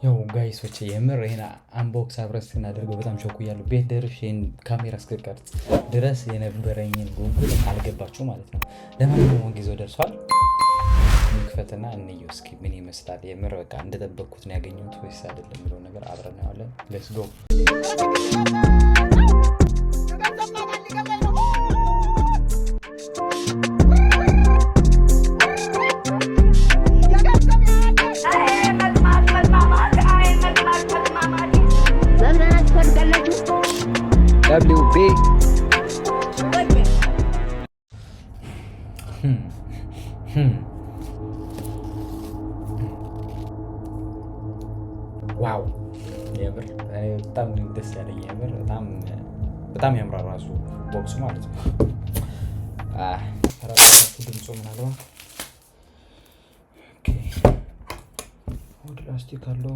ያው guys ኦች፣ የምር ይሄን unbox አብረን ስናደርገው በጣም ቸኩያለሁ። ቤት ደርሼ ይሄን ካሜራ እስክቀርጽ ድረስ የነበረኝን ጉጉት አልገባችሁ ማለት ነው። ለማንኛውም ጊዜው ደርሷል። እንክፈትና እንየው እስኪ ምን ይመስላል። የምር በቃ እንደጠበቅኩት ነው ያገኘሁት ወይስ አይደለም የሚለውን ነገር አብረን እናየዋለን። Let's go። መዝናናት ትፈልጋላችሁ? WB. Wow፣ የምር እኔ በጣም ደስ ያለኝ፣ የምር በጣም በጣም ያምራል ራሱ box ኡ ማለት ነው። ተረዳችሁ ድምፁ ምናልባት። Okay፣ ወደ ላስቲክ አለው።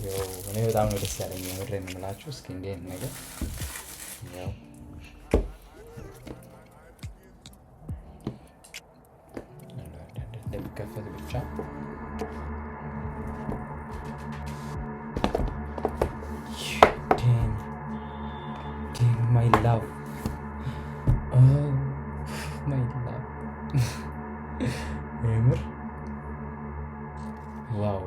ያው እኔ በጣም ነው ደስ ያለኝ፣ የምር ነው የምላችሁ። እስኪ እንዲህ አይነት ነገር ያው እንደሚከፈት ብቻ። Damn, damn, my love, oh my love፣ የምር wow፣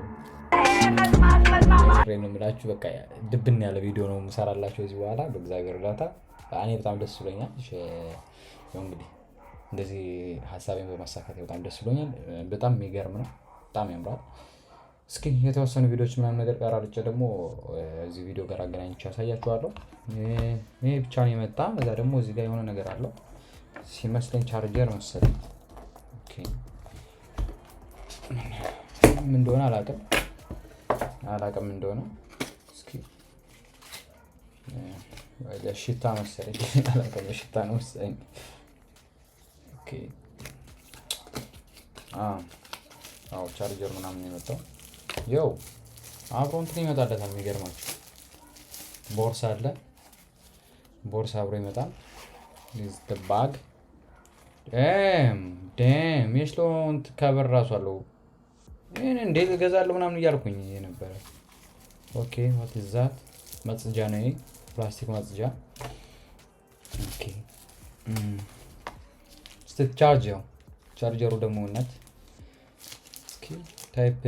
የምሬን ነው የምላችሁ። በቃ ድብን ያለ ቪዲዮ ነው የምሰራላችሁ ከዚህ በኋላ በእግዚአብሔር እርዳታ። እኔ በጣም ደስ ብሎኛል። ያው እንግዲህ እንደዚህ ሀሳቤን በማሳካት በጣም ደስ ብሎኛል። በጣም የሚገርም ነው። በጣም ያምራል። እስኪ የተወሰኑ ቪዲዮዎች ምናምን ነገር ቀራርጬ ደግሞ እዚህ ቪዲዮ ጋር አገናኝቼ ያሳያችኋለሁ። ይሄ ብቻ ነው የመጣ። እዛ ደግሞ እዚህ ጋር የሆነ ነገር አለው ሲመስለኝ፣ ቻርጀር መሰለኝ። Okay፣ ምን እንደሆነ አላውቅም፣ አላውቅም እንደሆነ። እስኪ ሽታ መሰለኝ፣ አላውቅም፣ ሽታ ነው መሰለኝ። Okay፣ አዎ፣ ቻርጀር ምናምን የመጣው ያው አብሮ እንትን ይመጣለታል። የሚገርማችሁ ቦርሳ አለ፣ ቦርሳ አብሮ ይመጣል። Bag damn, damn፣ יש לו cover ራሱ አለው። ይህን እንዴት እገዛለሁ ምናምን እያልኩኝ የነበረ። Okay, what is that? ማጽጃ ነው ይሄ፣ ፕላስቲክ ማጽጃ። Okay፣ ቻርጅ፣ ያው ቻርጀሩ ደግሞ እውነት እስኪ type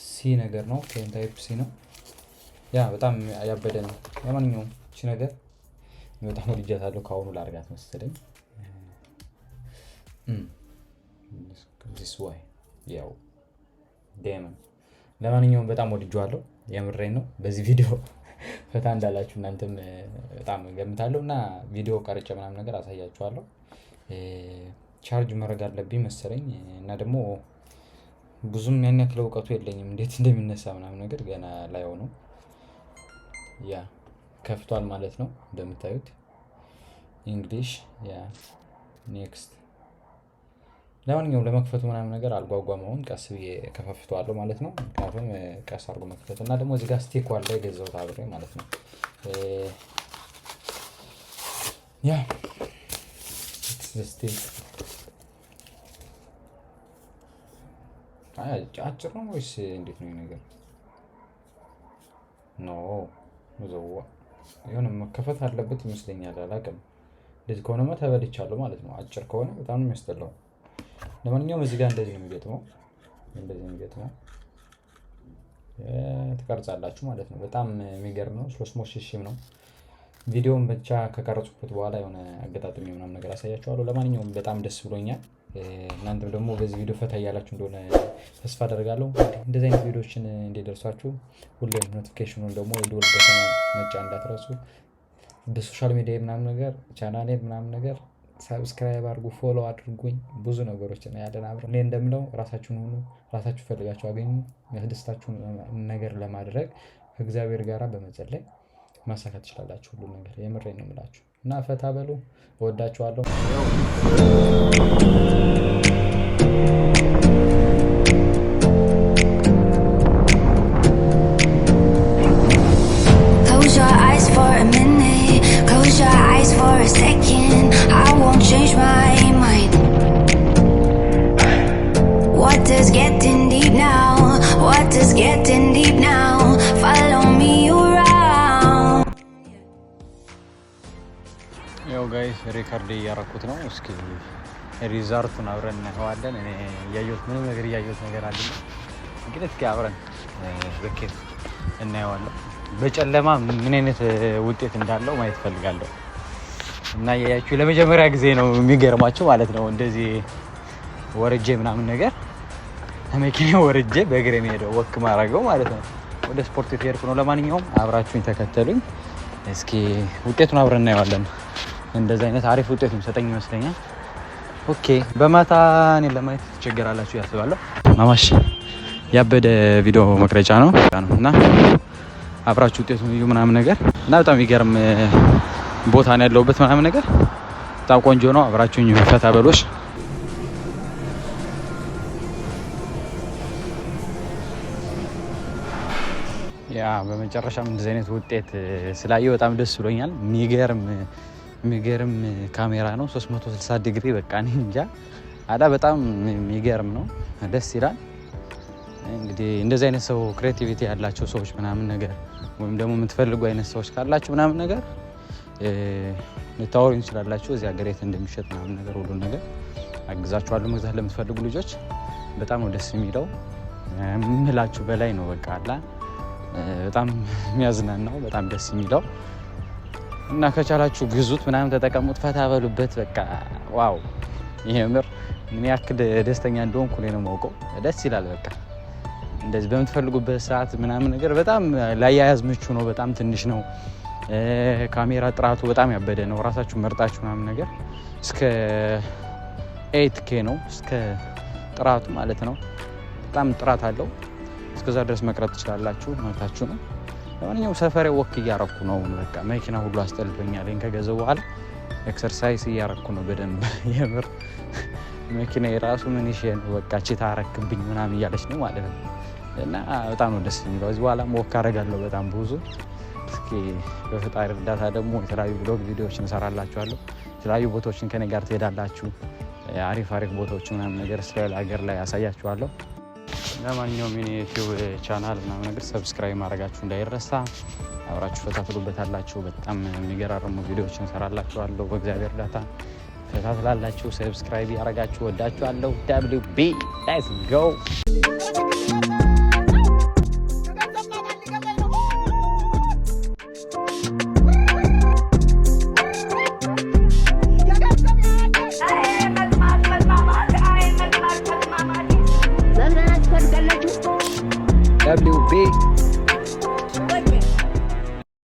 C ነገር ነው። Type C ነው። Yeah፣ በጣም ያበደ ነው። ለማንኛውም እቺ ነገር በጣም ወድጃታለሁ። ከአሁኑ ላርጋት መሰለኝ። This way ያው damn። ለማንኛውም በጣም ወድጄዋለሁ። የምሬን ነው። በዚህ ቪዲዮ ፈታ እንዳላችሁ እናንተም በጣም ገምታለሁ እና ቪዲዮ ቀርጬ ምናምን ነገር አሳያችኋለሁ። Charge ማድረግ አለብኝ መሰለኝ እና ደግሞ ብዙም ያን ያክል እውቀቱ የለኝም፣ እንዴት እንደሚነሳ ምናምን ነገር ገና ላየው ነው። Yeah፣ ከፍቷል ማለት ነው እንደምታዩት። English, yeah, next። ለማንኛውም ለመክፈቱ ምናምን ነገር አልጓጓም። አሁን ቀስ ብዬ ከፋፍተዋለሁ ማለት ነው። ምክንያቱም ቀስ አድርጎ መክፈት እና ደግሞ እዚህ ጋር stick አለ የገዛሁት አብሬ ማለት ነው። Yeah, stick አጭር ነው ወይስ እንዴት ነው ነገር? No፣ ዘዋ የሆነ መከፈት አለበት ይመስለኛል። አላውቅም። እንደዚህ ከሆነማ ተበልቻለሁ ማለት ነው። አጭር ከሆነ በጣም ነው የሚያስጠላው። ለማንኛውም እዚህ ጋር እንደዚህ ነው የሚገጥመው፣ እንደዚህ ነው የሚገጥመው። ትቀርጻላችሁ ማለት ነው። በጣም የሚገርም ነው። 360 ነው። ቪዲዮውን ብቻ ከቀረጽኩት በኋላ የሆነ አገጣጥሜ ምናምን ነገር አሳያችኋለሁ። ለማንኛውም በጣም ደስ ብሎኛል። እናንተም ደግሞ በዚህ ቪዲዮ ፈታ እያላችሁ እንደሆነ ተስፋ አደርጋለሁ። እንደዚህ አይነት ቪዲዮዎችን እንዲደርሷችሁ ሁሌም notification ኑን ደግሞ የደወል button መጫን እንዳትረሱ። በ social media ምናምን ነገር ቻናሌን ምናምን ነገር subscribe አድርጉ፣ follow አድርጉኝ። ብዙ ነገሮች ያለን አብረን። እኔ እንደምለው ራሳችሁን ሁኑ፣ ራሳችሁ ፈልጋችሁ አገኙ። የሚያስደስታችሁን ነገር ለማድረግ ከእግዚአብሔር ጋር በመጸለይ ማሳካት ትችላላችሁ ሁሉን ነገር። የምሬን ነው የምላችሁ እና ፈታ በሉ። እወዳችኋለሁ። Close your Record እያረኩት ነው። እስኪ result ኡን አብረን እናየዋለን። እኔ እያየሁት ምንም ነገር እያየሁት ነገር አይደለም፣ ግን እስኪ አብረን በኬፍ እናየዋለን። በጨለማ ምን አይነት ውጤት እንዳለው ማየት ፈልጋለሁ። እና እያያችሁ ለመጀመሪያ ጊዜ ነው የሚገርማችሁ ማለት ነው፣ እንደዚህ ወርጄ ምናምን ነገር፣ ከመኪና ወርጄ በእግሬ የምሄደው፣ walk ማድረገው ማለት ነው። ወደ ስፖርት የተሄድኩ ነው። ለማንኛውም አብራችሁኝ ተከተሉኝ። እስኪ ውጤቱን አብረን እናየዋለን። እንደዚህ አይነት አሪፍ ውጤት የሚሰጠኝ ይመስለኛል። Okay፣ በማታ እኔን ለማየት ትቸገራላችሁ ያስባለሁ። ማማሽ ያበደ ቪዲዮ መቅረጫ ነው እና አብራችሁ ውጤቱን እዩ ምናምን ነገር። እና በጣም የሚገርም ቦታ ነው ያለሁበት ምናምን ነገር፣ በጣም ቆንጆ ነው። አብራችሁኝ ፈታ በሎሽ። Yeah፣ በመጨረሻም እንደዚህ አይነት ውጤት ስላየሁ በጣም ደስ ብሎኛል። የሚገርም የሚገርም ካሜራ ነው። 360 ዲግሪ፣ በቃ እኔ እንጃ አላ፣ በጣም የሚገርም ነው። ደስ ይላል። እንግዲህ እንደዚህ አይነት ሰው፣ creativity ያላቸው ሰዎች ምናምን ነገር ወይም ደግሞ የምትፈልጉ አይነት ሰዎች ካላችሁ ምናምን ነገር ልታወሩኝ ትችላላችሁ። እዚህ ሀገር የት እንደሚሸጥ ምናምን ነገር ሁሉን ነገር አግዛችኋለሁ። መግዛት ለምትፈልጉ ልጆች በጣም ነው ደስ የሚለው፣ ምላችሁ በላይ ነው። በቃ አላ በጣም የሚያዝናናው፣ በጣም ደስ የሚለው እና ከቻላችሁ ግዙት ምናምን፣ ተጠቀሙት፣ ፈታ በሉበት። በቃ wow፣ ይሄ ምር ምን ያክል ደስተኛ እንደሆንኩ እኔ ነው የማውቀው። ደስ ይላል። በቃ እንደዚህ በምትፈልጉበት ሰዓት ምናምን ነገር በጣም ለአያያዝ ምቹ ነው። በጣም ትንሽ ነው። ካሜራ ጥራቱ በጣም ያበደ ነው። ራሳችሁ መርጣችሁ ምናምን ነገር እስከ 8K ነው፣ እስከ ጥራቱ ማለት ነው። በጣም ጥራት አለው። እስከዛ ድረስ መቅረጥ ትችላላችሁ፣ መብታችሁ ነው። ለማንኛውም ሰፈሬ walk እያረኩ ነው። በቃ መኪና ሁሉ አስጠልቶኛል። ይሄን ከገዛሁ በኋላ exercise እያረኩ ነው በደንብ። የምር መኪና የራሱ ምን ነው በቃ ቺታ አረክብኝ ምናምን እያለች ነው ማለት ነው። እና በጣም ነው ደስ የሚለው። እዚህ በኋላ walk አደርጋለሁ በጣም ብዙ። እስኪ በፈጣሪ እርዳታ ደግሞ የተለያዩ vlog ቪዲዮዎችን እሰራላችኋለሁ። የተለያዩ ቦታዎችን ከኔ ጋር ትሄዳላችሁ። አሪፍ አሪፍ ቦታዎች ምናምን ነገር እስራኤል ሀገር ላይ ያሳያችኋለሁ። ለማንኛውም የኔ YouTube channel ምናምን ነገር subscribe ማድረጋችሁ እንዳይረሳ። አብራችሁ ፈታ ትሉበታላችሁ። በጣም የሚገራርሙ ቪዲዮዎችን እሰራላችኋለሁ። በእግዚአብሔር እርዳታ ፈታ ትላላችሁ። Subscribe ያደረጋችሁ ወዳችኋለሁ። WB, let's go። መዝናናት ትፈልጋላችሁ? WB.